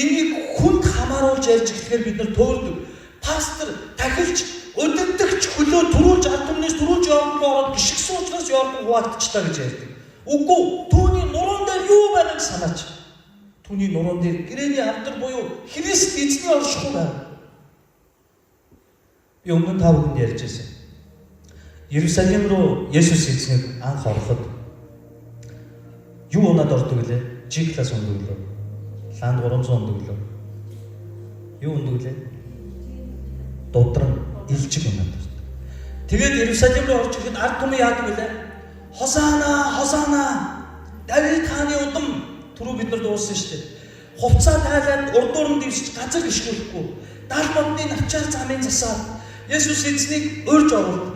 Энийг хүнд хамааруулж ярьж эхлэхээр бид нар төөрдөг. Пастор, тахилч, удирдагч хөлөө түрүүлж ард түмнээс түрүүлж Йордан руу ороод гიშгсэн учраас Йордан хуваагдчихлаа гэж ярьдаг. Үгүй, түүний нуруун дээр юу байгааг санаач. Түүний нуруун дээр гэрээний авдар буюу Христ эзний оршихуй байна. Би өмнө та бүхэнд ярьж байсан. Иерусалим руу Есүс эзнийг анх ороход юу унаад ордог лээ? G класс ундаг лөө. Ланд 300 ундаг лөө. Юу ундаг лээ? Дудран илжиг унаад ордог. Тэгээд Иерусалим руу орж ирэхэд ард түмэн яадаг вүлээ? Хосана, хосана. Давид хааны удам түрүү бид нар дуулсан шүү дээ. Хувцаа тайлаад урдуур нь дэвсэж газар гიშгүүлэхгүй. Дал модны навчаар замын засаад Есүс эзнийг урьж оруулдаг.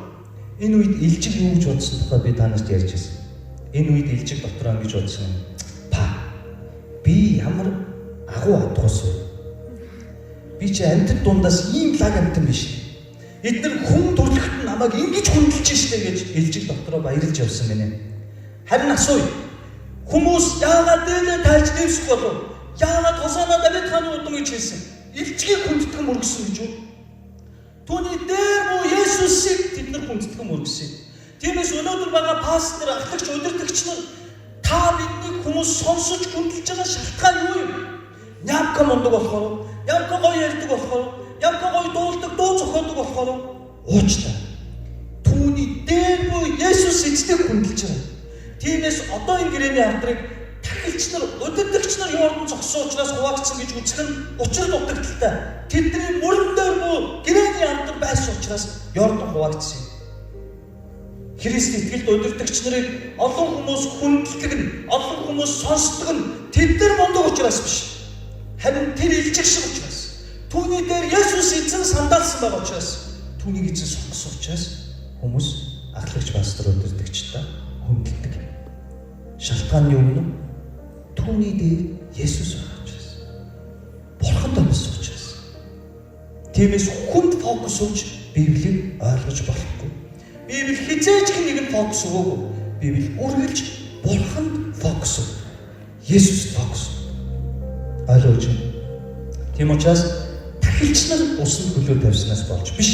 Энэ үед илжиг юу гэж бодсон тухай би та нарт ярьж байсан. Энэ үед илжиг дотроо ингэж бодсон юм. Па. Би ямар агуу адгуус вэ? Би чи амьтад дундаас ийм лаг амьтан биш. Эднэр хүн төрлөخت намайг ингэж хүндэлж штэ гэж илжиг дотроо баярлж явсан гинэ. Харин асууя. Хүмүүс яагаад дээлээ тайлж дэвсэх болов? Яагаад Хосана Давид хааны удам гэж хэлсэн? Илжгийг хүндэтгэн мөргсөн гэж үү? Түүний дээр буу Есүсийг тэд нар хүндэтгэн мөргсөн. Тиймээс өнөөдөр байгаа пастор, ахлагч, удирдагч нар та биднийг хүмүүс сонсож хүндэлж байгаа шалтгаан юу юм? Нямка мундаг болохоор, нямка гоё ярьдаг болохоор, нямка гоё дуулдаг, дуу зохиодог болохоор уучлаа. Түүний дээр буу Есүс эзнийг хүндэлж байгаа. Тиймээс одоо энэ гэрээний авдрыг тахилч нар, удирдагч нар Йордан зогссон учраас хуваагдсан гэж үзэх нь учир дутагдaltaй. Тэдний мөрөн дээр буу гэрээний авдар байсан учраас Йордан хуваагдсан юм. Христ итгэлд удирдагч нарыг олон хүмүүс хүндэлдэг нь, олон хүмүүс сонсдог нь тэд нар мундаг учраас биш. Харин тэр илжиг шиг учраас. Түүний дээр Есүс эзэн сандаалсан байгаа учраас, түүнийг эзэн сонгосон учраас хүмүүс ахлагч, пастор, удирдагчдаа хүндэлдэг. Шалтгаан нь юу гэнэ? Түүний дээр Есүс байгаа учраас. Бурханд амьсан учраас. Тиймээс хүнд фокус өгч Библийг ойлгож болохгүй. Библи хизээж хэн нэгэнд фокус өгөөгүй. Библи үргэлж Бурханд фокус өгдөг. Есүст фокус өгдөг. Ойлгож байна. Тийм учраас тахилч нар усанд хөлөө тавьснаас болж биш.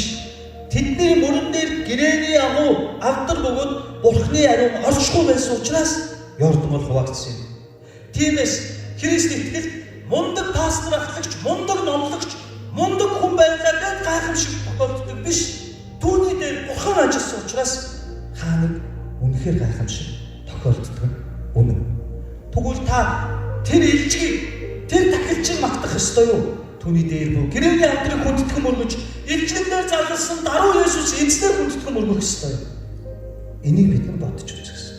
Тэдний мөрөн дээр гэрээний агуу авдар бөгөөд Бурхны ариун оршихуй байсан учраас Йордан бол хуваагдсан юм. Тиймээс Христ итгэлд мундаг пастор, ахлагч, мундаг номлогч, мундаг хүн байлаа гэж гайхамшиг тохиолддог биш. Түүний дээр Бурхан ажилласан учраас хааныг үнэхээр гайхамшиг тохиолддог нь үнэн. Тэгвэл та тэр илжгийг, тэр тахилчийг магтах ёстой юу? Түүний дээр бүү гэрээний авдрыг хүндэтгэн мөргөж, илжигэн дээр зарласан даруй Есүс эзнээ хүндэтгэн мөргөх ёстой юу? Энийг бид нар бодож үзэх ёстой.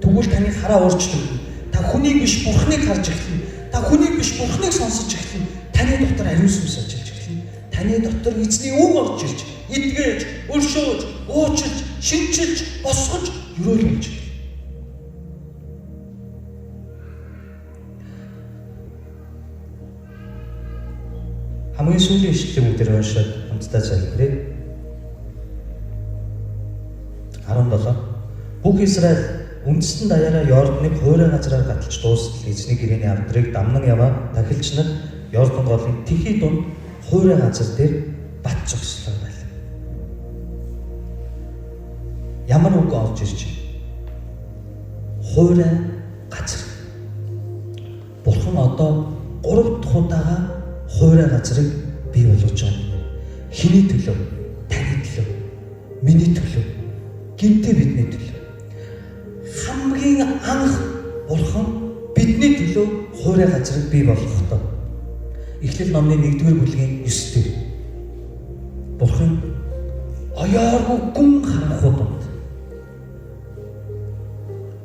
Тэгвэл таны хараа өөрчлөгдөнө. Та хүнийг биш Бурханыг харж эхэлнэ. Та хүнийг биш Бурханыг сонсож эхэлнэ. Таны дотор ариун сүнс ажиллаж эхэлнэ. Таны дотор эзний үг орж ирж, эдгэж, өршөөж, уучлж, шинчилж, босгож, өрөөл болж эхэлнэ. Хамгийн сүүлийн ишлэлийг бүгдээр уншаад хамтдаа залбирая. 17. Бүх Израиль үндэстэн даяараа Йорданыг хуурай газраар гаталж дуустал эзний гэрээний авдрыг дамнан яваа тахилч нар Йордан голын тхий дунд хуурай газар дээр бат зогслоо байлаа. Ямар үг олж ирж байна? Хуурай газар. Бурхан одоо 3 дахь удаага хуурай газрыг бий болгож байгаа юм. Хэний төлөө? Таны төлөө. Миний төлөө. Гэмтэй бидний төлөө. Хамгийн анх Бурхан бидний төлөө хуурай газрыг бий болгохдоо Эхлэл номны 1-р бүлгийн 9 дээр Бурхан оёоргүй гүн харанхуй дунд,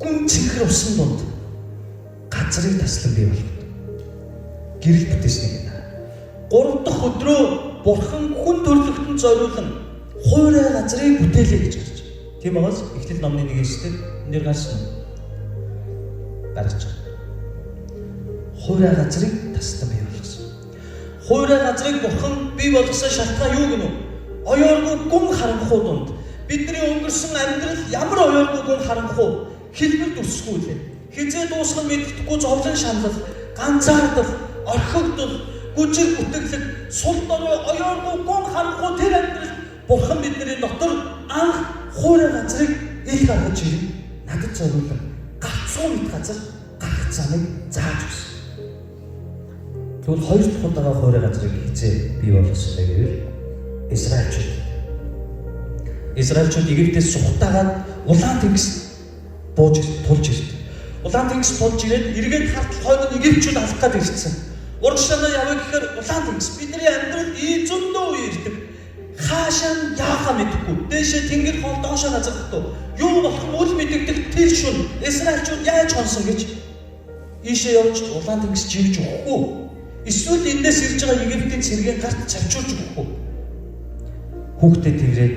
гүн цэнхэр усан дунд газрыг таслан бий болгоод гэрэл бүтээснийг гэдэг. 3 дахь өдрөө Бурхан хүн төрлөختөнд зориулан хуурай газрыг бүтээлээ гэж гарч. Тийм байгаас Эхлэл номны 1-9 дээр энэ дэр гарсан уу? Гарч байгаа. Хуурай газрыг таслан бий болгосон. Хуурай газрыг Бурхан бий болгосон шалтгаан юу гэнэ? Оёоргүй гүн харанхуй дунд бидний өнгөрсөн амьдрал ямар оёоргүй гүн харанхуй хэлбэр дүрсгүй лээ. Хизээ дуусах нь мэддэхгүй зовлон шаналл, ганцаардал, орхигдол, гүжиг бүтэглэг, сул дорой оёоргүй гүн харанхуй тэр амьдрал Бурхан бидний дотор анх хуурай газрыг ил гаргаж ирэн надад зориулан гарцгүй мэт газар гарах замыг зааж өгсөн. Тэгвэл хоёр дахь удаага хуурай газрыг хизээ бий болгосон бэ гэвэл Израильчууд. Израильчууд Египтээс сухтаагаад улаан тэнгис бууж тулж ирд. Улаан тэнгис тулж ирээд эргээд хартал хойно нь Египтчүүд алах гад ирсэн. Урагшаанаа явъя гэхээр улаан тэнгис бидний амьдрал ий зөндөө үе ирдэг. Хаашаа нь яахаа мэдэхгүй. Дээшээ тэнгэр хоол, доошоо газар хатуу. Юу болох нь үл мэдэгдэх тэр шүн Израильчууд яаж хонсон гэж ийшээ явж улаан тэнгис живж өгөхгүй. Эсвэл эндээс ирж байгаа Египтийн цэргийн гарт цавчуулж өгөхгүй. Хүүхдээ тэрээд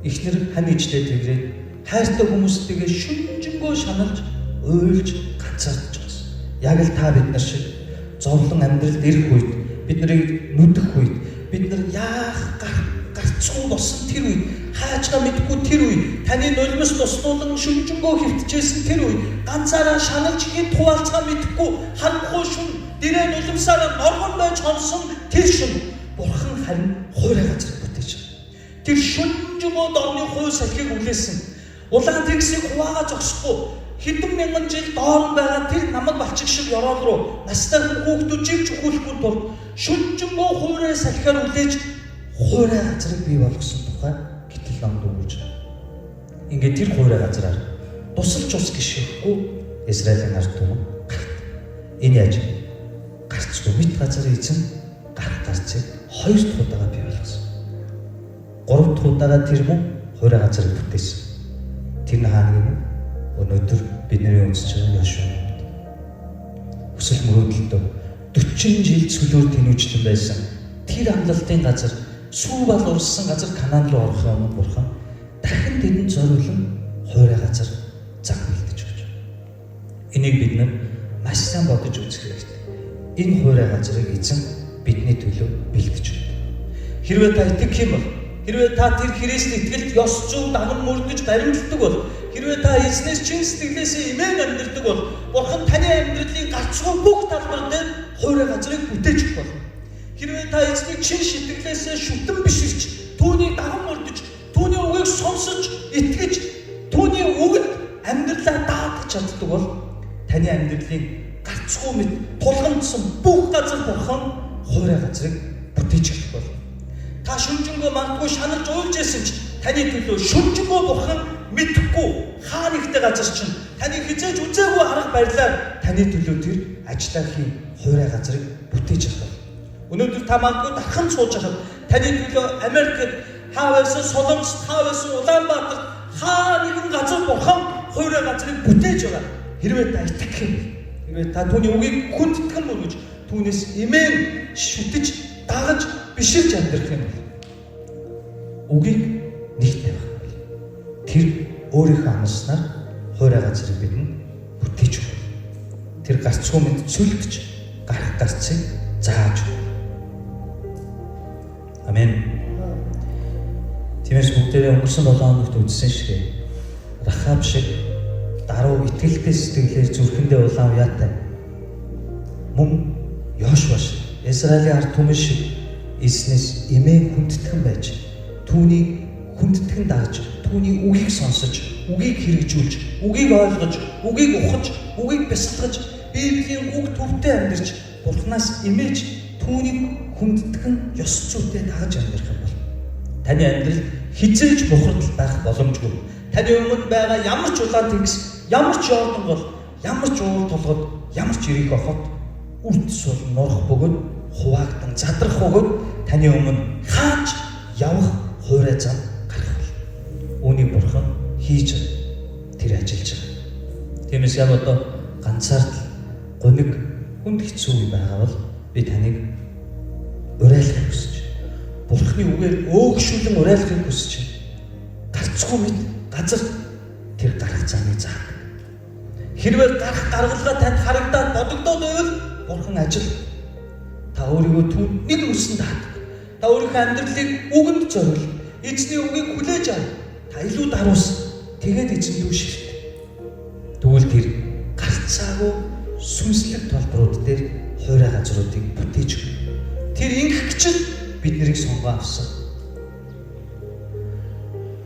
эхнэр хань ижлээ тэрээд хайртай хүмүүстэйгээ шүнжэнгөө шаналж уйлж ганцаардж байгаас. Яг л та бид нар шиг зовлон амьдралд ирэх үед, бид нарыг нүдэх үед, бид нар яах гарцгүй болсон тэр үед, хаачгаа мэдгүй тэр үед, таны нулимс туслуулан шүнжэнгөө хөвтөжсэн тэр үед, ганцаараа шаналж хэд хуваалцгаа мэдхгүй харанхуй шүн дэрээ нулимсаараа норгон байж хонсон тэр шүн Бурхан харин хуурай газрыг бүтээж байгаа. Тэр шүнжэнгөө дорны хуу салхийг үлээсэн. Улаан тэнгисийг хуваагаа зогсохгүй хэдэн мянган жил доор нь байгаа тэр намаг балчиг шиг ёроол руу настай хүүхдүүд живч өгүүлэхгүй тул шүнжэнгөө хуурай салхиар үлээж хуурай газрыг бий болгосон тухай гэтэл номд өгүүлж байгаа. Ингээд тэр хуурай газраар тусалж ус гიშгэхгүй Израилийн ард түмэн гарт. Энэ яаж гарцгүй мэт газар эзэн гарах гарцыг хоёр дахь удаага бий болгосон. Гурав дахь удаага тэр мөн хуурай газрыг бүтээсэн. Тэр нь хаана гэнэ? Өнөөдөр бидний үзэж байгаа Йошуа. Хүсэл мөрөөдөлтөө 40 жил цөлөөр тэнүүжлэн байсан тэр амлалтын газар сүү бал урссан газар Канаан руу орохын өмнө Бурхан дахин тэдэнд зориулан хуурай газар зам бэлдэж өгч. Энийг бид нар маш сайн бодож үзэх хэрэгтэй. Энэ хуурай газрыг эзэн бидний төлөө бэлдэж өгдөг. Хэрвээ та итгэх юм бол, хэрвээ та тэр Христ итгэлд ёс зүйн даган мөрдөж баримталдаг бол, хэрвээ та эзнээс чин сэтгэлээсээ имэн амьдардаг бол, Бурхан таны амьдралын гарцгүй бүх талбар дээр хуурай газрыг бүтээж өгөх болно. Хэрвээ та эзнийг чин сэтгэлээсээ шүтэн биширч, түүнийг даган мөрдөж, түүний үгийг сонсож, итгэж, түүний үгэнд амьдралаа даатгах чаддаг бол таны амьдралын гарцгүй мэт тулгамдсан бүх газар Бурхан хуурай газрыг бүтээж өгөх болно. Та шүнжэнгөө магадгүй шаналж уйлж байсан ч таны төлөө шүнжэнгөө Бурхан мэдэхгүй хаа нэгтэй газар чинь таны хизээж үзээгүй арга барилаар таны төлөө тэр ажиллаа хийн хуурай газрыг бүтээж авах болно. Өнөөдөр та магадгүй дархан сууж байхад таны төлөө Америкт хаа байсан, Солонгост хаа байсан, Улаанбаатарт хаа нэгэн газар Бурхан хуурай газрыг бүтээж байгаа. Хэрвээ та итгэх юм бол, хэрвээ та түүний үгийг хүндэтгэн мөргөж, түүнээс имэн шүтэж, дагаж, биширч амьдрах юм бол үгийг нэг тавих юм бол тэр өөрийнхөө амласнаар хуурай газрыг бидэнд бүтээж өгөх. Тэр гарцгүй мэд цөлдөж гарах гарцыг зааж өгөх. Амен. Тиймээс бүгдээрээ өнгөрсөн 7 хоногт үзсэн шиг Рахаб шиг даруй итгэлтэй сэтгэлээр зүрхэндээ улаан уяатай мөн Йошуа шиг Израилийн ард түмэн шиг эзнээс эмээн хүндэтгэн байж түүний хүндэтгэн дагаж түүний үгийг сонсож, үгийг хэрэгжүүлж, үгийг ойлгож, үгийг ухаж, үгийг бясалгаж, Библийн үг төвтэй амьдарч Бурханаас эмээж түүнийг хүндэтгэн ёс зүйтэй дагаж амьдрах юм бол таны амьдрал хэзээ ч бухимдал байх боломжгүй. Таны өмнө байгаа ямар ч улаан тэнгис, ямар ч Йордан гол, ямар ч уул толгод, ямар ч Иерихо хот үрд сул нурах бөгөөд хуваагдан задрах бөгөөд таны өмнө хаач явах хуурай зам гарах бол. Үүнийг Бурхан хийж байгаа. Тэр ажиллаж байгаа. Тиймээс яг одоо ганцаардал, гуниг, хүнд хэцүү үе байгаа бол би таныг уриалахыг хүсэж байна. Бурханы үгээр өөгшүүлэн уриалахыг хүсэж байна. Гарцгүй мэт газар тэр гарах замыг заадаг. Хэрвээ гарах гаргалгаа танд харагдаад бодогдоод байвал Бурхан ажил. Та өөрийгөө түүнд нэг мөсөн даадаг. Та өөрийнхөө амьдралыг үгэнд зориул. Эзний үгийг хүлээж ав. Та илүү даруус. Тэгээд эзэн рүү шилт. Тэгвэл тэр гарцаагүй сүнслэг толбрууд дээр хуурай газруудыг бүтээж өгнө. Тэр ингэх гэж бид нарыг сонгон авсан.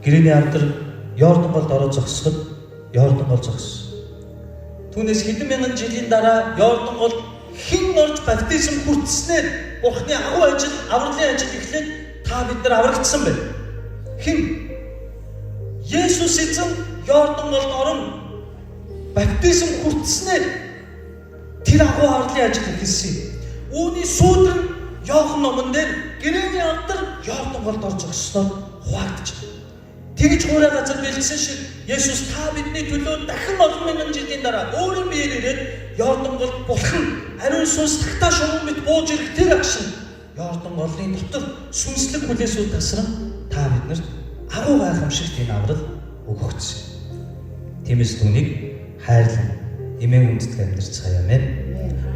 Гэрээний авдар Йордан голд ороо зогсоход Йордан гол зогссон. Түүнээс хэдэн мянган жилийн дараа Йордан голд хэн орж баптизм хүртснээр Бурхны агуу ажил, авралын ажил эхлээд та бид нар аврагдсан байна. Хэн? Есүс эзэн Йордан голд орон баптизм хүртснээр тэр агуу авралын ажил эхэлсэн юм. Үүний сүүдэр нь Иохан номон дээр гэрээний авдар Йордан голд орж зогссноор хуваагдчихна. Тэгж хуурай газар бэлдсэн шиг Есүс та бидний төлөө дахин олон мянган жилийн дараа өөрийн биеэр ирээд Йордан голд булхан ариун сүнс тагтаа шувуу мэт бууж ирэх тэр агшин Йордан голын дотор сүнслэг хүлээсүүд тасран та биднэрт агуу гайхамшигт энэ аврал өгөгдсөн. Тиймээс түүнийг хайрлан эмээн хүндэтгэн амьдарцгаая. Амен.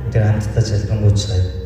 Бүгд хамтдаа залбирanгуйцгаая.